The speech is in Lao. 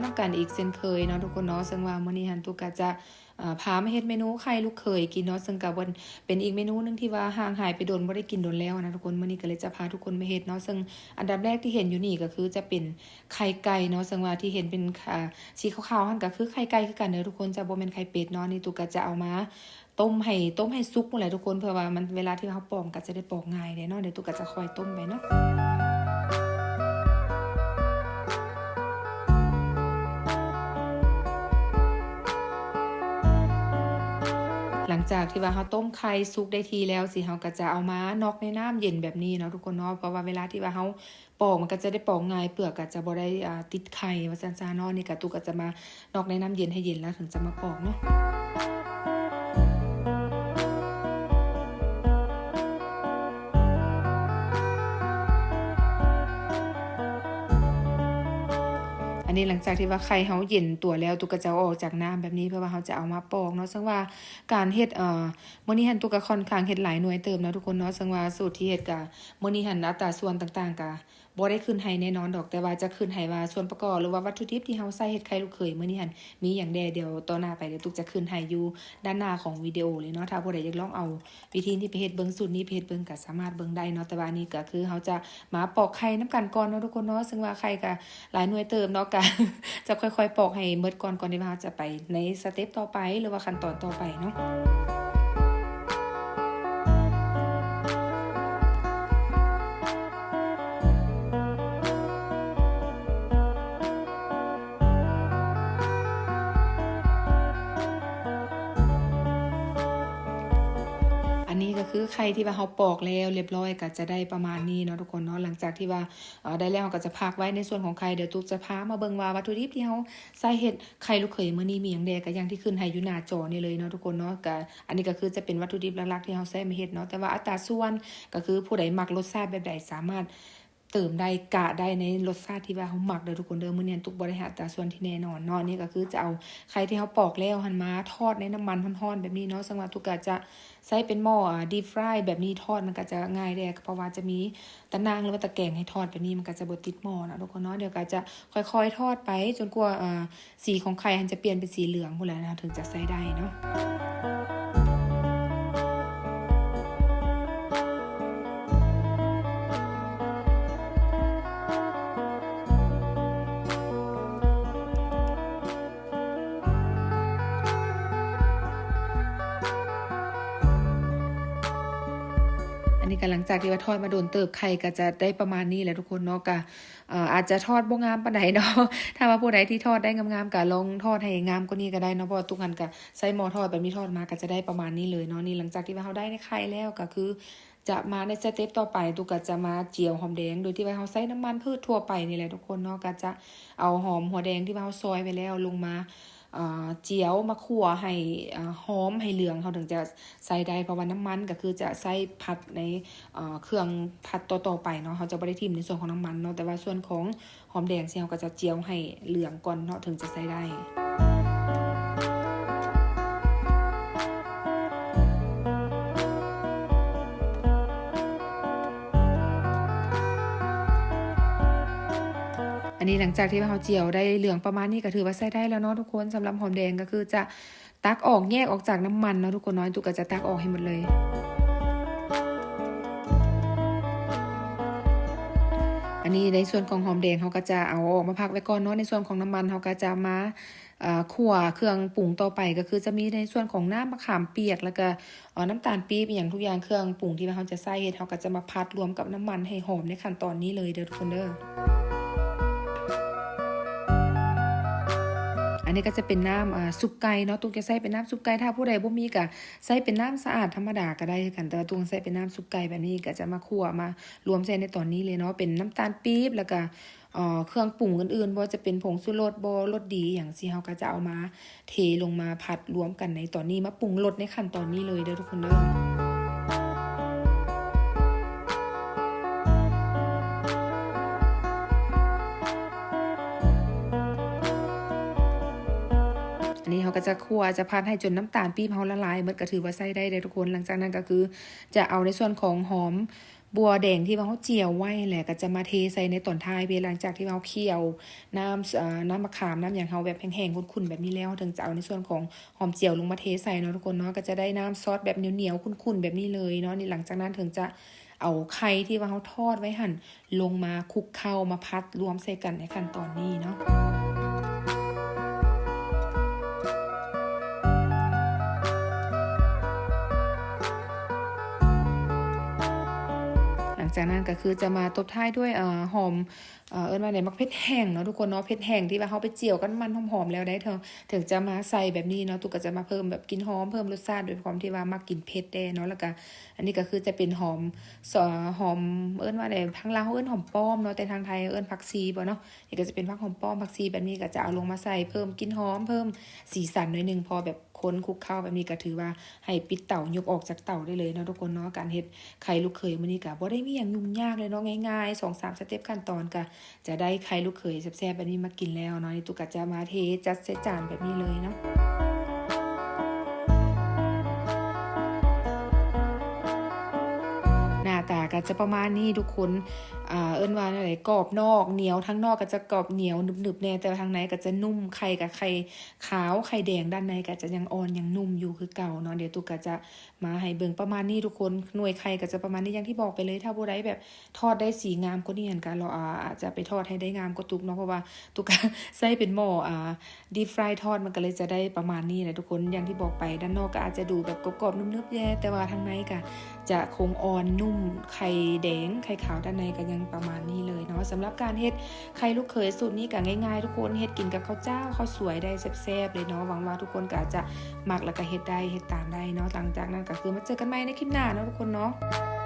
ນຳກັນອີກເຊັ່ນເຄີຍເນາະທຸກຄົນເນາະ. ເຊິ່ງວ່າມື້ນີ້ຫັ້ນຕຸກກະຈະ ເອີ ພາມາເຮັດເມນູໄຂ່ລູກເຂີຍກິນເນາະ, ເຊິ່ງກະເປັນ ເປັນອີກເມນູໜຶ່ງທີ່ວ່າຫ່າງຫາຍໄປດົນ ບໍ່ໄດ້ກິນດົນແລ້ວນະທຸກຄົນ. ມື້ນີ້ກະເລີຍຈະພາທຸກຄົນມາເຮັດເນາະ. ເຊິ່ງອັນດັບແລກທີ່ເຫັນຢູ່ນີ້ກະຄືຈະເປັນໄຂ່ໄກ່ເນາະ, ເຊິ່ງວ່າທີ່ເຫັນເປັນ ອ່າ ສີຂາວໆຫັ້ນກະຄືໄຂ່ໄກ່ຄືກັນເດີທຸກຄົນ, ຈະບໍ່ແມ່ນໄຂ່ເປັດເນາະ. ນີ້ຕຸກກະຈະເອົາມາ ຕົ້ມໃຫ້ ຕົ້ມໃຫ້ສຸກພຸ້ນແຫຼະທຸກຄົນ, ເພື່ອວ່າມັນ ເວລາທີ່ເຮົາປອກມັນກະຈະໄດ້ປອກງ່າຍແດ່ເນາະ. ດຽວຕຸກກະຈະຄ່ອຍຕົ້ມໄປເນາະ. ຫຼັງຈາກທີ່ວ່າເຮົາຕົ້ມໄຂ່ສຸກໄດ້ທີ່ແລ້ວ ຊິ ເຮົາກະຈະເອົາມານັອກໃນນ້ຳເຢັນແບບນີ້ເນາະທຸກຄົນເນາະ, ເພາະວ່າເວລາທີ່ວ່າເຮົາ ປອກມັນກະຈະໄດ້ປອກງ່າຍ, ເປືອກກະຈະບໍ່ໄດ້ ອ່າ ຕິດໄຂ່ວ່າຊັ້ນຊະເນາະ. ນີ້ກະຕຸກກະຈະມານັອກໃນນ້ຳເຢັນໃຫ້ເຢັນແລ້ວເຖິງຈະມາປອກເນາະ. ອັນນີ້ຫຼັງຈາກທີ່ວ່າໄຂ່ເຮົາເຢັນຕົວແລ້ວ ຕຸກກະຈະເອົາອອກຈາກນ້ຳແບບນີ້ ເພື່ອວ່າເຮົາຈະເອົາມາປອກເນາະ. ເຊິ່ງວ່າການເຮັດ ເອີ ມື້ນີ້ຫັ້ນຕຸກກະຂ້ອນຂ້າງເຮັດຫຼາຍໜ່ວຍເຕີບເນາະທຸກຄົນເນາະ. ເຊິ່ງວ່າສູດທີ່ເຮັດກະ ມື້ນີ້ຫັ້ນອັດຕາສ່ວນຕ່າງໆກະ ບໍ່ໄດ້ຂຶ້ນໃຫ້ແນ່ນອນດອກ, ແຕ່ວ່າຈະຂຶ້ນໃຫ້ວ່າສ່ວນປະກອບ ຫຼືວ່າວັດຖຸດິບທີ່ເຮົາໃຊ້ເຮັດໄຂ່ລູກເຂີຍມື້ນີ້ຫັ້ນ ມີຫຍັງແດ່. ດຽວຕໍ່ໜ້າໄປ ດຽວຕຸກຈະຂຶ້ນໃຫ້ຢູ່ດ້ານໜ້າຂອງວິດີໂອເລີຍເນາະ. ຖ້າຜູ້ໃດຢາກລອງເອົາວິທີນີ້ໄປເຮັດເບິ່ງ ສູດນີ້ໄປເຮັດເບິ່ງ ກະສາມາດເບິ່ງໄດ້ເນາະ. ແຕ່ວ່າອັນນີ້ກະຄືເຮົາຈະມາປອກໄຂ່ນຳກັນກ່ອນເນາະທຸກຄົນເນາະ. ເຊິ່ງວ່າໄຂ່ກະຫຼາຍໜ່ວຍເຕີບເນາະ, ກະຈະຄ່ອຍໆປອກໃຫ້ໝົດກ່ອນ ກ່ອນທີ່ວ່າເຮົາຈະໄປໃນສະເຕັບຕໍ່ໄປ ຫຼືວ່າຂັ້ນຕອນຕໍ່ໄປເນາະ. ອັນນີ້ກະຄືໄຂ່ທີ່ວ່າເຮົາປອກແລ້ວລຽບຮ້ອຍ ກະຈະໄດ້ປະມານນີ້ເນາະທຸກຄົນເນາະ. ຫຼັງຈາກທີ່ວ່າ ເອີ ໄດ້ແລ້ວ ເຮົາກະຈະພັກໄວ້ໃນສ່ວນຂອງໄຂ່. ດຽວຕຸກຈະພາມາເບິ່ງວ່າວັດຖຸດິບທີ່ເຮົາໃຊ້ເຮັດໄຂ່ລູກເຂີຍມື້ນີ້ມີຫຍັງແດ່ ກະຢ່າງທີ່ຂຶ້ນໃຫ້ຢູ່ໜ້າຈໍນີ້ເລີຍເນາະທຸກຄົນເນາະ. ກະ ອັນນີ້ກະຄືຈະເປັນວັດຖຸດິບຫຼັກໆທີ່ເຮົາໃຊ້ມາເຮັດເນາະ, ແຕ່ວ່າອັດຕາສ່ວນກະຄືຜູ້ໃດມັກລົດຊາດແບບໃດ ສາມາດເຕີມໄດ້ ກະໄດ້ໃນລົດຊາດທີ່ວ່າເຮົາມັກເດີທຸກຄົນເດີ. ມື້ນີ້ຕຸກບໍ່ໄດ້ໃຫ້ອັດຕາສ່ວນທີ່ແນ່ນອນເນາະ. ນີ້ກະຄືຈະເອົາໄຂ່ທີ່ເຮົາປອກແລ້ວຫັ້ນມາທອດໃນນ້ຳມັນຮ້ອນໆແບບນີ້ເນາະ. ເຊິ່ງວ່າຕຸກກະຈະໃຊ້ເປັນໝໍ້ ອ່າ deep fry ແບບນີ້ທອດ ມັນກະຈະງ່າຍແດ່ ເພາະວ່າຈະມີ ຕາໜ່າງ ຫຼືວ່າຕາແກງໃຫ້ທອດແບບນີ້ ມັນກະຈະບໍ່ຕິດໝໍ້ເນາະທຸກຄົນເນາະ. ດຽວກະຈະຄ່ອຍໆທອດໄປຈົນກວ່າ ເອີ ສີຂອງໄຂ່ຫັ້ນຈະປ່ຽນເປັນສີເຫຼືອງພຸ້ນແຫຼະນະ ເຮົາເຖິງຈະໃຊ້ໄດ້ເນາະ. ອັນນີ້ກະຫຼັງຈາກທີ່ວ່າທອດມາດົນເຕີບ ໄຂ່ກະຈະໄດ້ປະມານນີ້ແຫຼະທຸກຄົນເນາະ. ກະ ເອີ ອາດຈະທອດບໍ່ງາມປານໃດເນາະ. ຖ້າວ່າຜູ້ໃດທີ່ທອດໄດ້ງາມໆ ກະລອງທອດໃຫ້ງາມກວ່ານີ້ກະໄດ້ເນາະ, ເພາະວ່າຕຸກຫັ້ນກະໃຊ້ໝໍ້ທອດແບບນີ້ທອດມາ ກະຈະໄດ້ປະມານນີ້ເລີຍເນາະ. ນີ້ຫຼັງຈາກທີ່ວ່າເຮົາໄດ້ໄຂ່ແລ້ວ ກະຄືຈະມາໃນສະເຕັບຕໍ່ໄປ ຕຸກກະຈະມາຈຽວຫອມແດງ ໂດຍທີ່ວ່າເຮົາໃຊ້ນ້ຳມັນພືດທົ່ວໄປນີ້ແຫຼະທຸກຄົນເນາະ. ກະຈະເອົາຫອມຫົວແດງທີ່ວ່າເຮົາຊອຍໄວ້ແລ້ວລົງມາ ເອີ ຈຽວ ມາຂົ້ວໃຫ້ ເອີ ຫອມໃຫ້ເຫຼືອງ ເຮົາເຖິງຈະໃຊ້ໄດ້, ເພາະວ່ານ້ຳມັນກະຄືຈະໃຊ້ຜັດໃນ ເອີ ເຄື່ອງຜັດຕໍ່ໆໄປເນາະ. ເຮົາຈະບໍ່ໄດ້ຖິ້ມໃນສ່ວນຂອງນ້ຳມັນເນາະ, ແຕ່ວ່າສ່ວນຂອງຫອມແດງຊີ້ ເຮົາກະຈະຈຽວໃຫ້ເຫຼືອງກ່ອນເນາະ ເຖິງຈະໃຊ້ໄດ້. ອັນນີ້ຫຼັງຈາກທີ່ວ່າເຮົາຈຽວໄດ້ເຫຼືອງປະມານນີ້ ກະຖືວ່າໃຊ້ໄດ້ແລ້ວເນາະທຸກຄົນ. ສຳລັບຫອມແດງກະຄືຈະຕັກອອກ ແຍກອອກຈາກນ້ຳມັນເນາະທຸກຄົນເນາະ, ຕຸກກະຈະຕັກອອກໃຫ້ໝົດເລີຍ. ອັນນີ້ໃນສ່ວນຂອງຫອມແດງ ເຮົາກະຈະເອົາອອກມາພັກໄວ້ກ່ອນເນາະ. ໃນສ່ວນຂອງນ້ຳມັນ ເຮົາກະຈະມາ ເອີ ຂົ້ວເຄື່ອງປຸງຕໍ່ໄປ ກະຄືຈະມີໃນສ່ວນຂອງນ້ຳມະຂາມປຽກ ແລ້ວກະ ເອີ ນ້ຳຕານປີບ ອີ່ຫຍັງທຸກຢ່າງ ເຄື່ອງປຸງທີ່ວ່າເຮົາຈະໃຊ້ເຮັດ ເຮົາກະຈະມາຜັດລວມກັບນ້ຳມັນໃຫ້ຫອມໃນຂັ້ນຕອນນີ້ເລີຍເດີທຸກຄົນເດີ. ອັນນີ້ກະຈະເປັນນ້ຳ ເອີ ຊຸບໄກ່ເນາະ, ຕຸກຈະໃຊ້ເປັນນ້ຳຊຸບໄກ່. ຖ້າຜູ້ໃດບໍ່ມີກະໃຊ້ເປັນນ້ຳສະອາດທຳມະດາກະໄດ້ຄືກັນ, ແຕ່ວ່າຕຸກໃຊ້ເປັນນ້ຳຊຸບໄກ່ແບບນີ້ ກະຈະມາຂົ້ວມາລວມໃສ່ໃນຕອນນີ້ເລີຍເນາະ. ເປັນນ້ຳຕານປີບ ແລ້ວກະ ເອີ ເຄື່ອງປຸງອື່ນໆ ບໍ່ວ່າຈະເປັນຜົງຊູລົດບໍ ລົດດີອີ່ຫຍັງຊີ້ ເຮົາກະຈະເອົາມາເທລົງມາຜັດລວມກັນໃນຕອນນີ້ ມາປຸງລົດໃນຂັ້ນຕອນນີ້ເລີຍເດີທຸກຄົນເດີ. ອັນນີ້ເຮົາກະຈະຂົ້ວ ຈະຜັດໃຫ້ຈົນນ້ຳຕານປີບເຮົາລະລາຍໝົດ ກະຖືວ່າໃຊ້ໄດ້ເດີທຸກຄົນ. ຫຼັງຈາກນັ້ນກະຄືຈະເອົາໃນສ່ວນຂອງຫອມ ບົວແດງທີ່ວ່າເຮົາຈຽວໄວ້ຫັ້ນແຫຼະ ກໍຈະມາເທໃສ່ໃນຕອນທ້າຍເພ. ຫຼັງຈາກທີ່ວ່າເຮົາຄ້ຽວນ້ຳ ເອີ ນ້ຳມະຂາມ ນ້ຳຫຍັງເຮົາແບບແຫ້ງໆ ຂຸ້ນໆ ແບບນີ້ແລ້ວ ເຖິງຈະເອົາໃນສ່ວນຂອງຫອມຈຽວລົງມາເທໃສ່ເນາະທຸກຄົນເນາະ. ກໍຈະໄດ້ນ້ຳຊອດແບບໜຽວໆ ຂຸ້ນໆ ແບບນີ້ເລີຍເນາະ. ນີ້ ຫຼັງຈາກນັ້ນເຖິງຈະເອົາໄຂ່ທີ່ວ່າເຮົາທອດໄວ້ຫັ້ນ ລົງມາຄຸກເຂົ້າ ມາຜັດລວມໃສ່ກັນໃນຂັ້ນຕອນນີ້ເນາະ. ຫຼັງຈາກນັ້ນກໍຄືຈະມາຕົບທ້າຍດ້ວຍ ເອີ ຫອມ ເອີ ເອີ້ນວ່າໃດ ໝາກເຜັດແຫ້ງເນາະທຸກຄົນເນາະ. ເຜັດແຫ້ງທີ່ວ່າເຮົາໄປຈຽວກັບນ້ຳມັນຫອມໆ ແລ້ວໄດ້ ເຖິງຈະມາໃສ່ແບບນີ້ເນາະ. ຕຸກກໍຈະມາເພີ່ມແບບກິ່ນຫອມ ເພີ່ມລົດຊາດ ດ້ວຍຄວາມທີ່ວ່າມັກກິນເຜັດແດ່ເນາະ. ແລ້ວກໍອັນນີ້ກໍຄືຈະເປັນຫອມ ຫອມ ເອີ້ນວ່າໃດ ທາງລາວເຮົາເອີ້ນຫອມປ້ອມເນາະ ແຕ່ທາງໄທເອີ້ນຜັກຊີບໍເນາະ. ນີ້ກໍຈະເປັນຜັກຫອມປ້ອມ ຜັກຊີແບບນີ້ ກໍຈະເອົາລົງມາໃສ່ ເພີ່ມກິ່ນຫອມ ເພີ່ມສີສັນໜ້ອຍໜຶ່ງ. ພໍແບບຄົນຄຸກເຂົ້າແບບນີ້ ກໍຖືວ່າໃຫ້ປິດເຕົາ ຍົກອອກຈາກເຕົາໄດ້ເລີຍເນາະທຸກຄົນເນາະ. ການເຮັດໄຂ່ລູກເຂີຍມື້ນີ້ກໍບໍ່ໄດ້ມີຫຍັງຫຍຸ້ງຍາກເລີຍເນາະ ງ່າຍໆ ສອງສາມສະເຕັບຂັ້ນຕອນ ກໍຈະໄດ້ໄຂ່ລູກເຂີຍແຊບໆ ແບບນີ້ມາກິນແລ້ວເນາະ. ນີ້ ຕຸກກໍຈະມາເທຈັດໃສ່ຈານແບບນີ້ເລີຍເນາະ. ໜ້າຕາກໍຈະປະມານນີ້ທຸກຄົນ ເອີ້ນວ່າແນວໃດ ກອບນອກໜຽວ ທາງນອກກໍຈະກອບໜຽວໜຶບໆ ແດ່ ແຕ່ວ່າທາງໃນກໍຈະນຸ້ມ ໄຂ່ກໍໄຂ່ຂາວ ໄຂ່ແດງດ້ານໃນກໍຈະຍັງອ່ອນຍັງນຸ້ມຢູ່ຄືເກົ່າເນາະ. ດຽວຕຸກກໍຈະມາໃຫ້ເບິ່ງປະມານນີ້ທຸກຄົນ ໜ່ວຍໄຂ່ກໍຈະປະມານນີ້ ຢ່າງທີ່ບອກໄປເລີຍ. ຖ້າຜູ້ໃດແບບທອດໄດ້ສີງາມກວ່ານີ້ຫັ້ນ ກໍລອງ ອາ ອາດຈະໄປທອດໃຫ້ໄດ້ງາມກວ່າຕຸກເນາະ ເພາະວ່າຕຸກກໍໃຊ້ເປັນໝໍ້ ອາ ດີບຟຣາຍທອດ ມັນກໍເລີຍຈະໄດ້ປະມານນີ້ແຫຼະທຸກຄົນ. ຢ່າງທີ່ບອກໄປ ດ້ານນອກກໍອາດຈະດູແບບກອບໆ ນຸ້ມໆ ແດ່ ແຕ່ວ່າທາງໃນກໍຈະຄົງອ່ອນນຸ້ມ ໄຂ່ແດງໄຂ່ຂາວດ້ານໃນກໍຍັງປະມານນີ້ເລີຍເນາະ. ສຳລັບການເຮັດໄຂ່ລູກເຂີຍສູດນີ້ກໍງ່າຍໆ ທຸກຄົນ ເຮັດກິນກັບເຂົ້າຈ້າວ ເຂົ້າສວຍໄດ້ແຊບໆ ເລີຍເນາະ. ຫວັງວ່າທຸກຄົນກໍຈະມັກ ແລ້ວກໍເຮັດໄດ້ ເຮັດຕາມໄດ້ເນາະ. ຫຼັງຈາກນັ້ນກໍຄືມາເຈີກັນໃໝ່ໃນຄລິບໜ້າເນາະທຸກຄົນເນາະ.